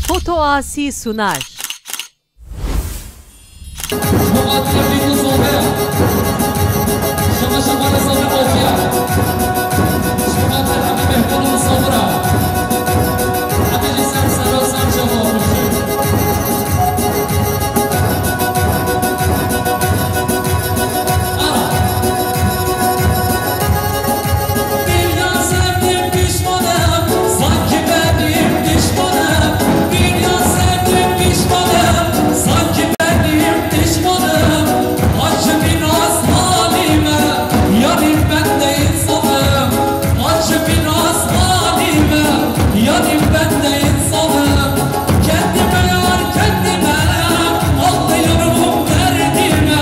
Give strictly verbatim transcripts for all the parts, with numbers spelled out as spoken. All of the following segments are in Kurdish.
Foto Asi sunar. Şema şema li sobe ofiya. Şema te hemî mehkûn û sabir a. Hemî ji ser sero ser çava ofiya. Kendime yar, kendime, ağlıyorum derdime.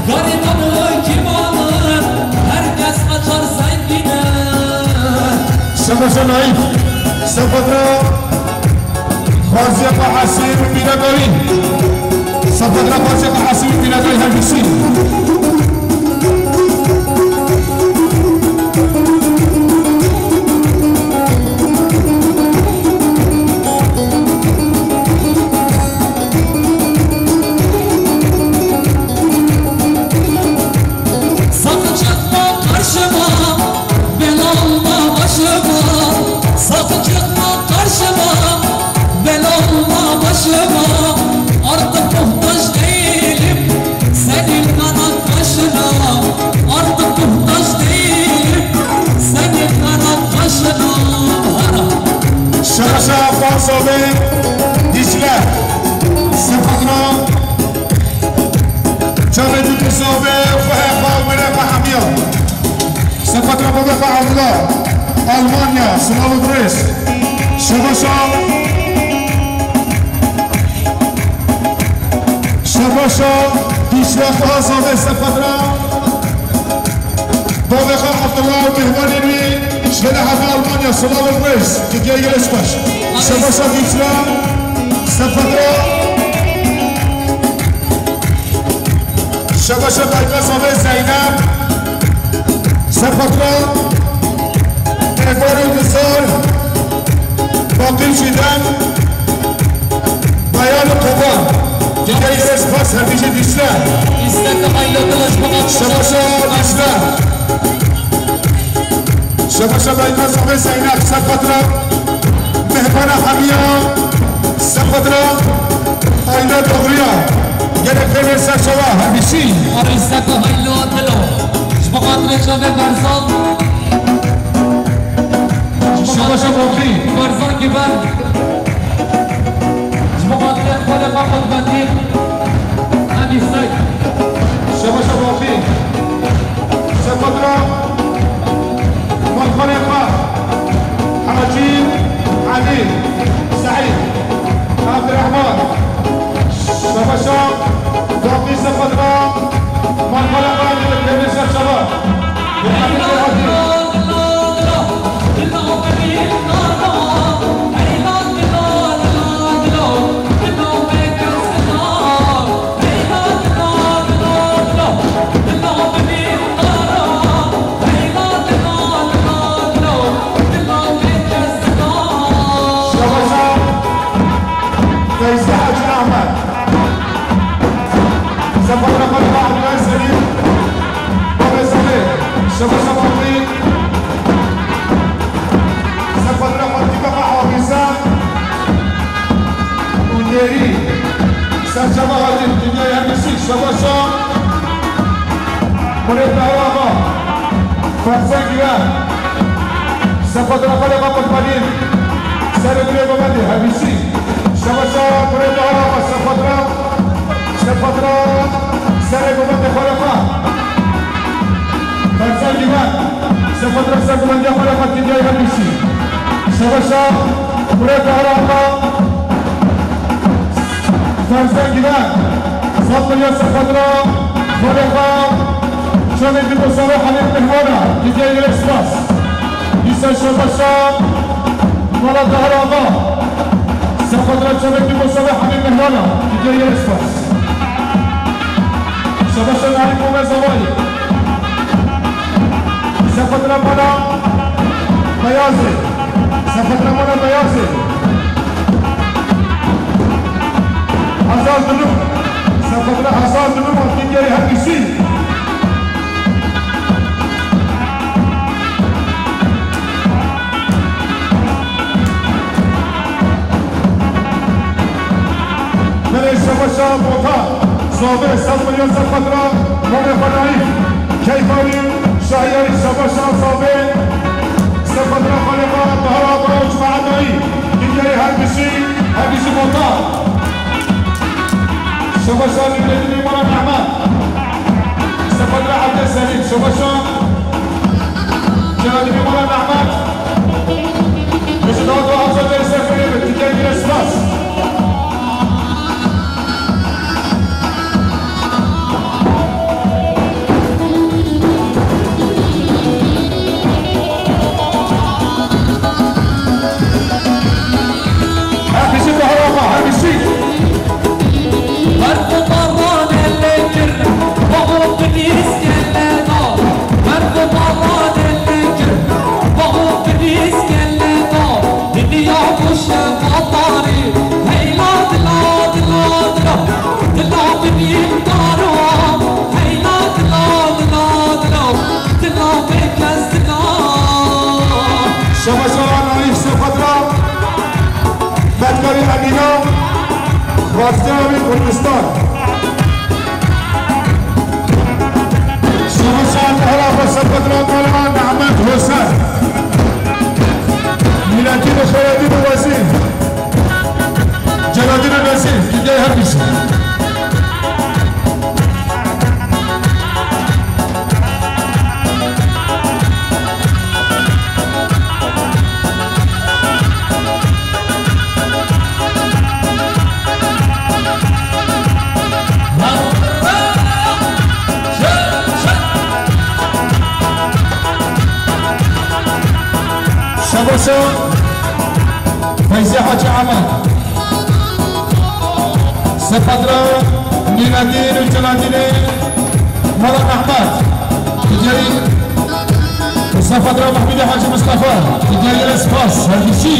Garibanı kim alır? Herkes kaçar zengine. Şebaşa Naif, Sefatra, Xwaziya Xwe Hesî Mînedawî. Sefatra Xwaziya Xwe Hesî Mînedawî her bişî. Sakın çıkma karşıma, bela olma başıma. Sakın çıkma karşıma, bela olma başıma. Artık muhtaç değilim senin kana kaşına. Artık muhtaç değilim senin kana kaşına. Şaşa Xwarzavê Dîcle, Sefatra, çavê tu dizovê xwe heqa û mire xwe hemiya. Sefatra bavê xwe Evla, Almanya, Slav Pres. Şebaşa, Şebaşa Dîcle Xwarzavê Sefatra. Bavê xwe Abdullah û mêhmanên wî ji gelê hevê Almanya, silav û rêz, Tirkiye gelek spas. Şebaşa Dîcle, Sefatra, Şebaşa Dayka Zavê Zeynep, Sefatra, Êvar û Nizar, Baqî Çîdem, Bayan Koban. Gelek gelek spas her dijî Dîcle. Şebaşa Dîcle. Şebaşa Dayka Zavê Zeynep, Sefatra, mehmana hemiya, Sefatra, Ayna Dogriya. Gelek pêrê ser çava her bişî. Arîseka haylo dilo. Ji bo xatirê çavê Berzan. Şebaşa Baqî. Berzan Giber. Ji bo xatirê xwedê me xwe dibendî. Em îstek. Şebaşa Baqî. Sefatra. Malxanê xwe. Hacî Elî Seîd Abdurrahman. Şebaşa Baqî Sefatra. Malxanê xwe. Gelek pêrê ser çava. Şebaşa Feyzi Hacı Ahmet. Sefatra Fatma Abdullah Selim. Bavê Zalê. Şebaşa Fatma. Sefatra Fatma Hafize. Û Nêrî. Serçava Hacî. Dinyayê her bişî. Şebaşa. Murê Tahir Axa. Ferzan Giran. Sefatra xwe lê xwe qurbanî. Serê dilê Mehmedê her bîsî. Şebaşa kurê Dahra xwe Sefatra. Sefatra serê Mehmedê xwe lê xwe. Ferzan Giran. Sefatra ser Mehmedê xwe lê xwe Dinyayê her bîsî. Şebaşa kurê Dahra xwe. Ferzan Giran, sed milyon Sefatra, xwedê xwe, çavê dî bo serê hemî mehmana, Tirkiye gelek spas. Dîsa şebaşa, mala Tahir Axa, Sefatra çavê dî bo serê hemî mehmana, Tirkiye gelek spas. Şebaşa Naîb Omer Zavayî. Sefatra mala Beyazê. Sefatra mala Beyazê. Şabaşa Mota, Zovê, sed milyon Sefedra, Momê Xwenaî, Keyfa wî, Şahiyarî, Şabaşa Zovê, Sefedra Xaliqa, Bahra Bro, Cuma Adayî, Dînyayê her bijî, her bijî Mota. Şabaşa Nûreddînê Mala Mehmet, Sefedra Evdê Selîm, Şabaşa Celalînê Mala Mehmet. Ji dawet û hewsa te li ser xêrê be, Tirkiye gelek spas. Her bijî Bahar Ava, her bijî. Berf û baranê lê kir, bavê binîskele da. Berf û baranê lê kir, bavê binîskele da. Dinya bû şev a tarî, heyla dila, dila, dila. Dila binî dara, heyla dila, dila, dila. Dila bê kes dila. Şebeşa Naîf Sefedra. Metkarî Emîna, Xwazdeya wî Kurdistan. Şebeşa Mihra Xwesefedra Mala Mehmet Hosen. Mîletî li Xeredîn û Wezîr. Celadîn û Wezîr, Dînyayê her bijî. Şebaşa Feyzî Hacî Emed. Sefedra Nîredîn û Celadînê Mala Mehmet. Digel Sefedra Mehmûdê Hacî Mistefa. Digel spas. Her bijî.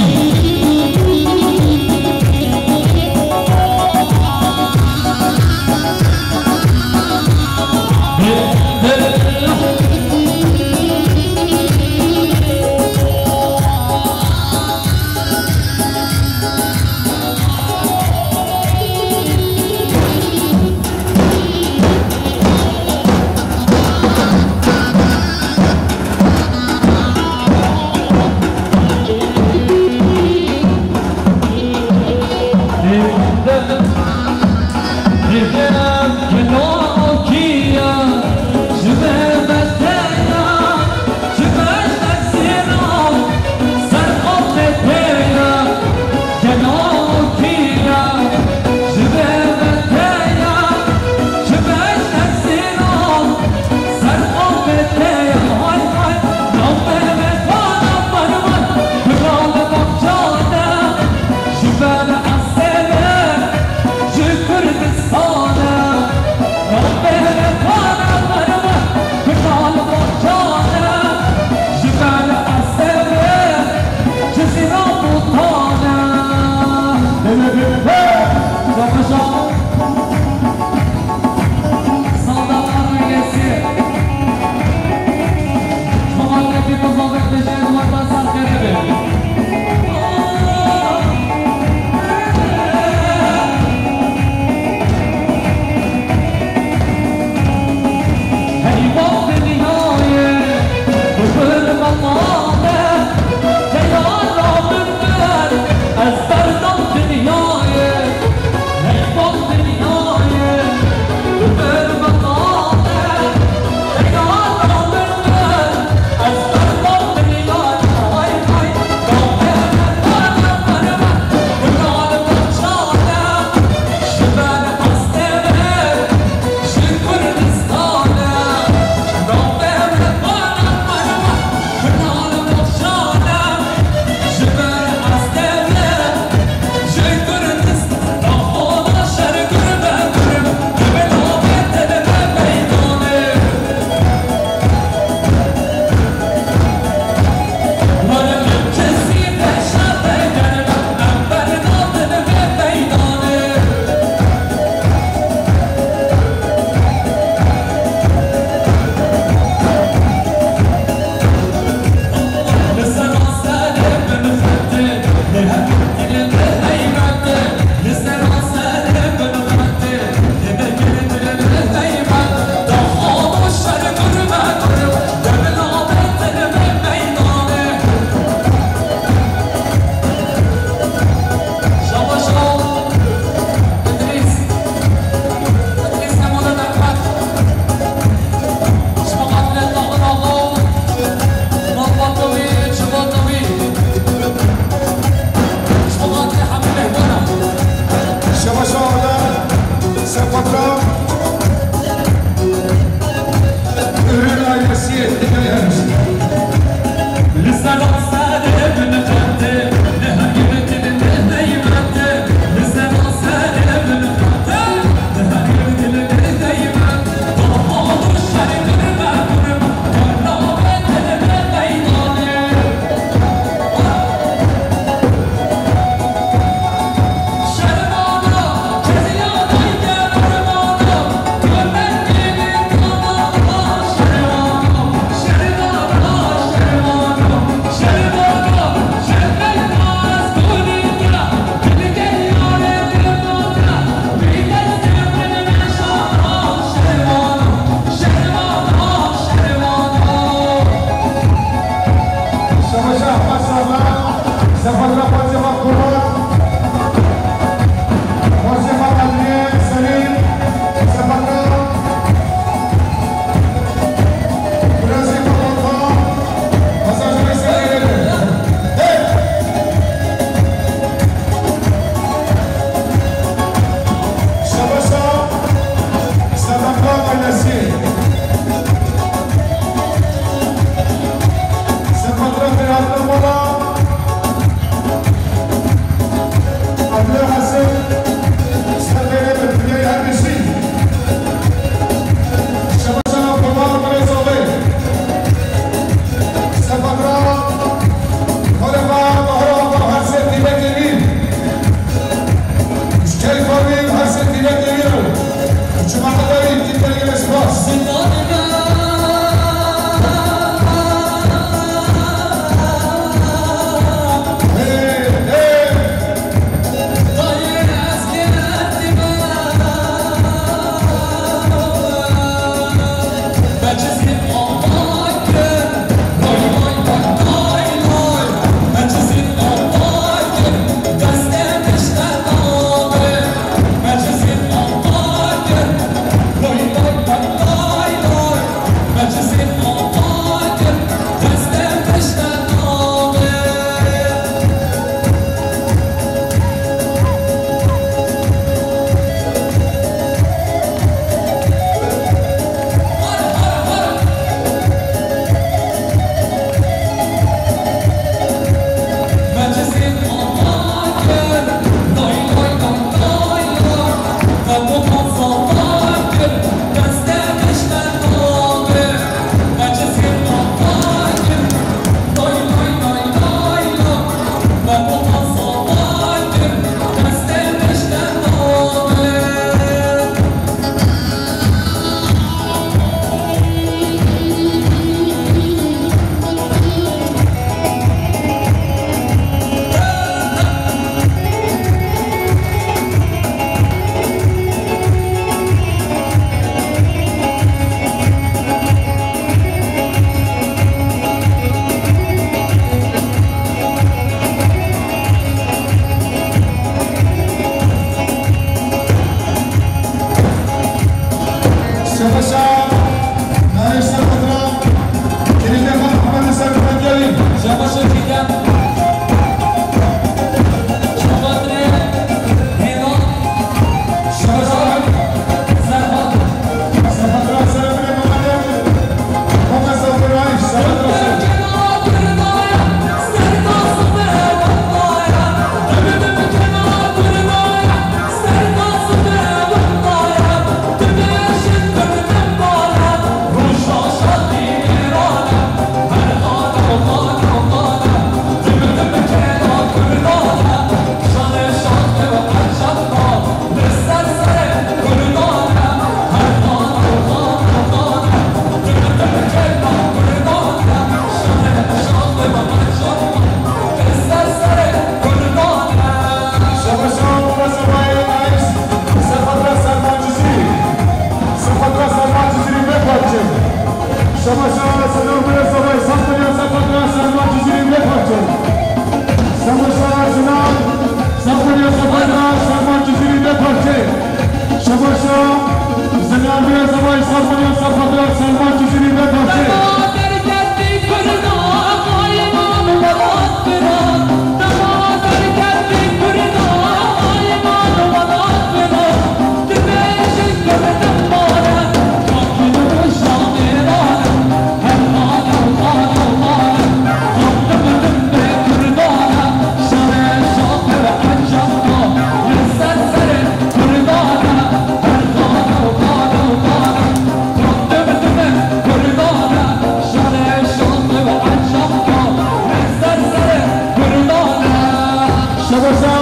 Şebasa,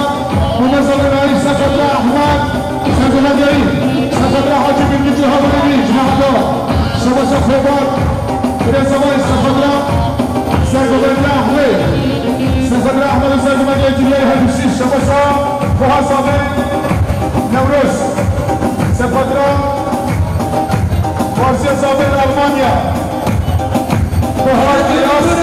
Mehmet Zafer Naif, Sefetra Ahmet, Sergola Geri, Sefetra Hacı Bilgici Haberli, Cemato, Şebasa Fobat, Brezavay, Sefetra, Sergola Ahmet, Sefetra Ahmet, Sergola Geri, Hepsi, Şebasa, Fuha Sabi, Nevruz, Sefetra, Farsiye Sabi, Almanya, Fuha Kiraz,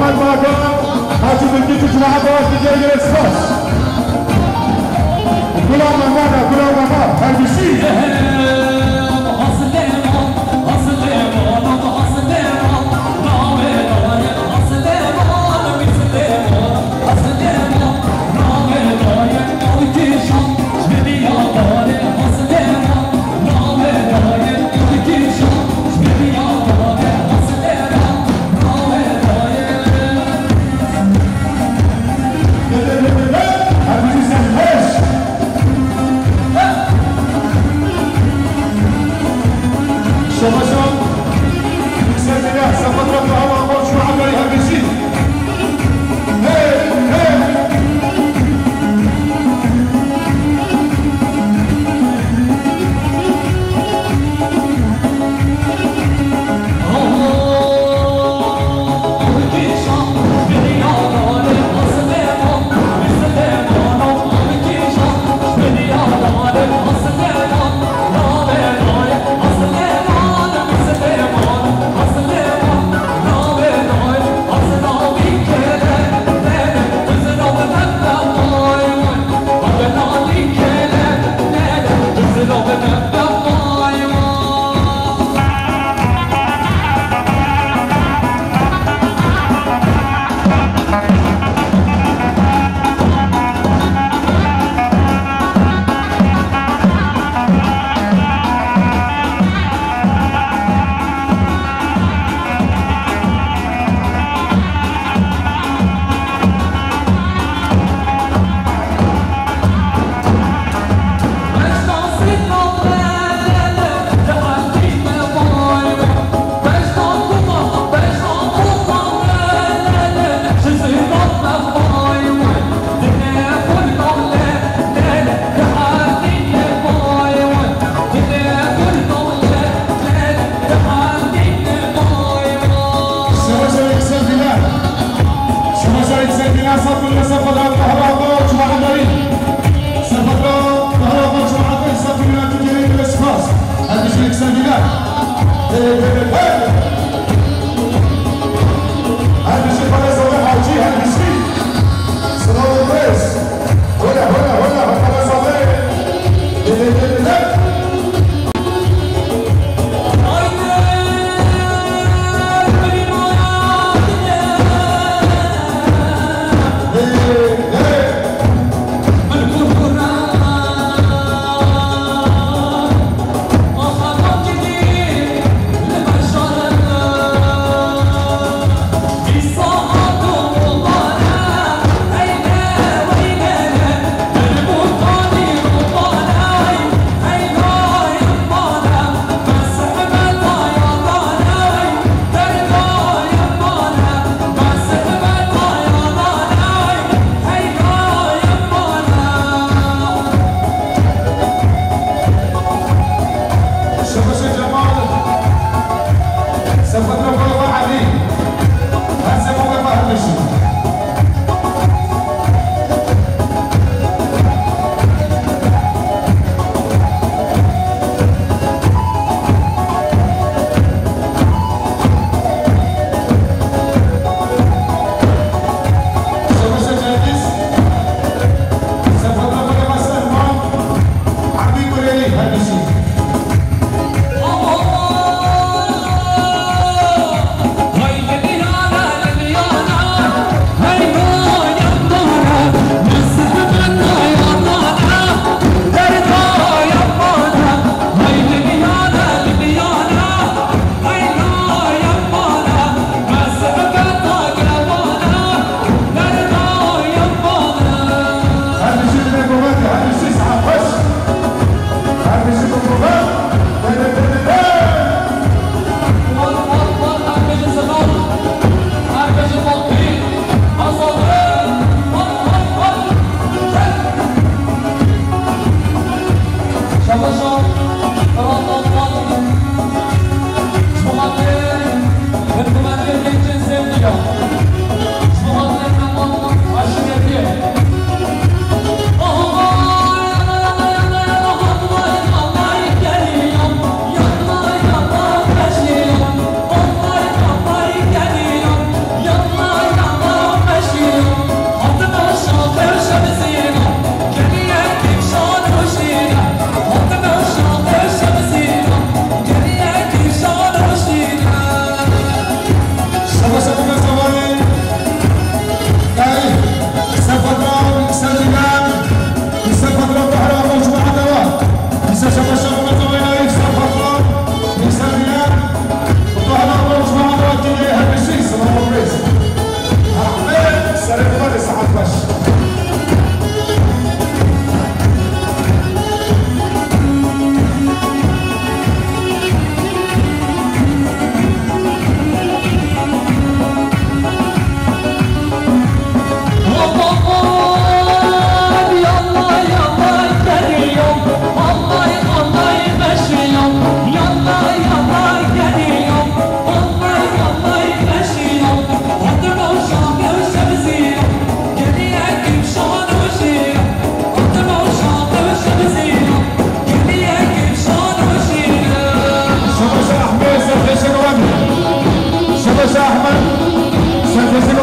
Hacı Bilgi Çiçek Abbas, bir kere spas. Kulağına bana, kulağına bak, her bir şey. Şereşerê Sevgîler. Şereşerê Sevgîler, safirine sefada Tahra Akbaş, Çumaxan Darî. Sefada Tahra Akbaş, Çumaxan Darî, safirine Tirkiyeyê spas. Her bijî Sevgîler. Hey, hey, hey. Her bijî Parêz Hacî, her bijî. Sınav Parêz. Hola, hola, hola, hola, hola.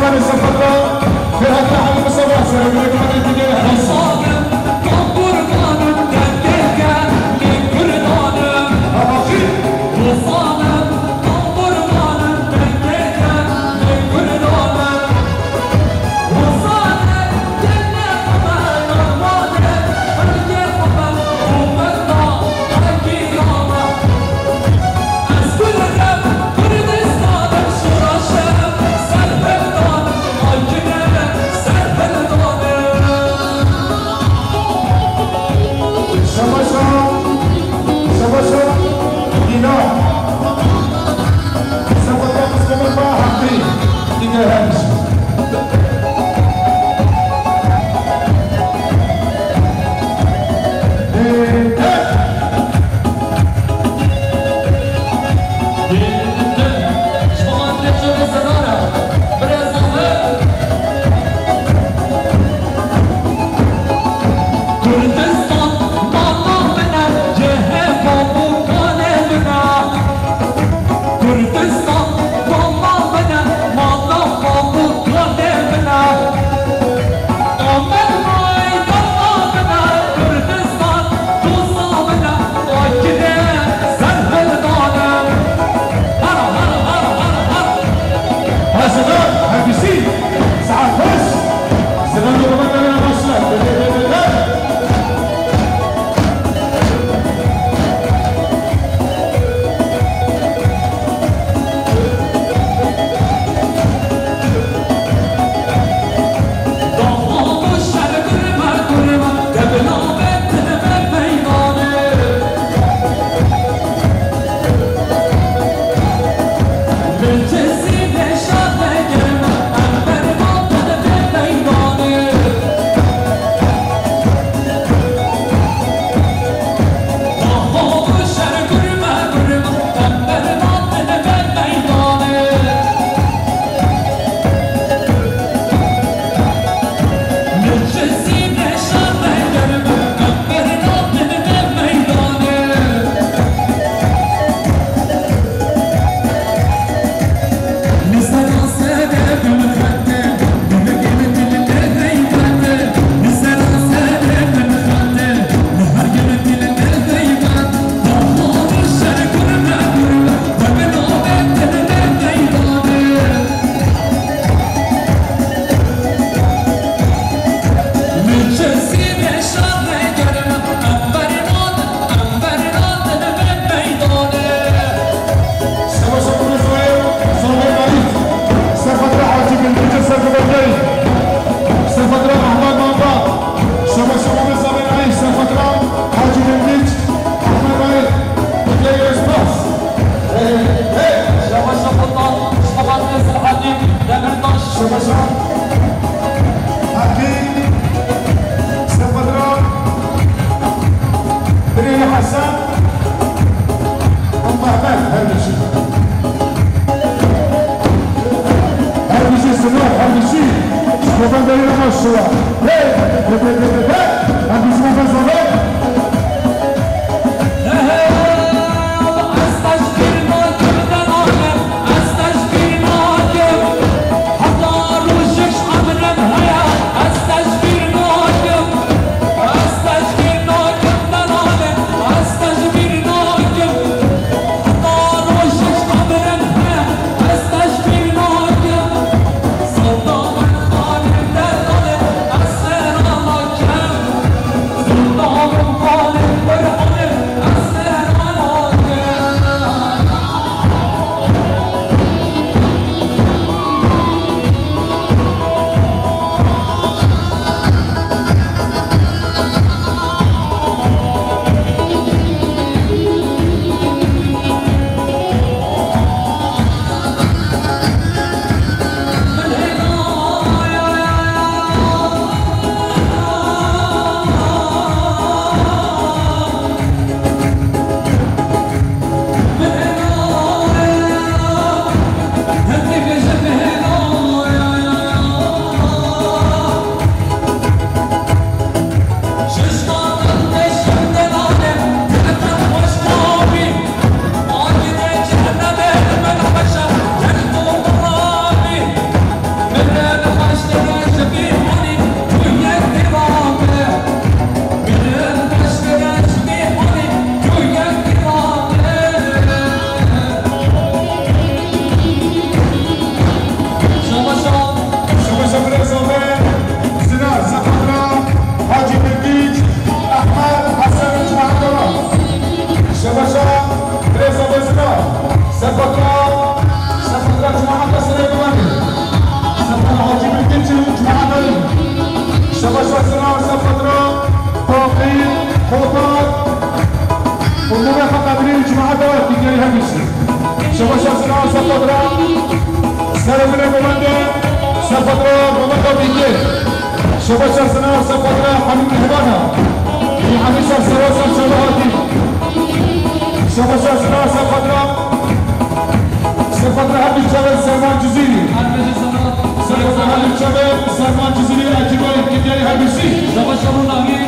Sefada, Ferhat Ahmed Mustafa, serokê Komiteyê Dînî Hezî. Şebaşa, şebaşa, Dîna. Sefada Mustafa Hakkı, Dîna Hezî. Kurdistan mala min e, cihê babukanê min e. Kurdistan mala min e, mala babukanê min e. Amed meydana min e, Kurdistan dosta min e, Akilê serhildan e. Hara, hara, hara, hara, hara. Hazırlar, hepsi. Saat beş. Sıra durumuna göre başlar. Bebe, bebe, bebe. Sefatra Hacî Bilgiç, Sefatra Ahmet Mamba. Sefatra Hacî Bilgiç, Ahmet Malik. Dikey Espas. Hey, hey. Şebaşa Potan, Şebaşa Selahattin Demirtaş. Şebaşa Hakkı, Sefatra Birî Hasan, Mehmet, her bir şey. Her bir şey sınav, her bir şey. Şebaşa Demirtaş. Hey, hey, hey, hey, hey. Her bir şey. Seremine govende, sefatra govenda bîke. Şebeşa sina sefatra Hamîd Mehbana. Ê Hamîd ser sera ser çava hatî. Şebeşa sina sefatra, sefatra Hamîd Çaver Serman Cizîrî. Sefatra Hamîd Çaver Serman Cizîrî, ekîba yekîtiyayê Herbîsî. Şebeşa Ronahî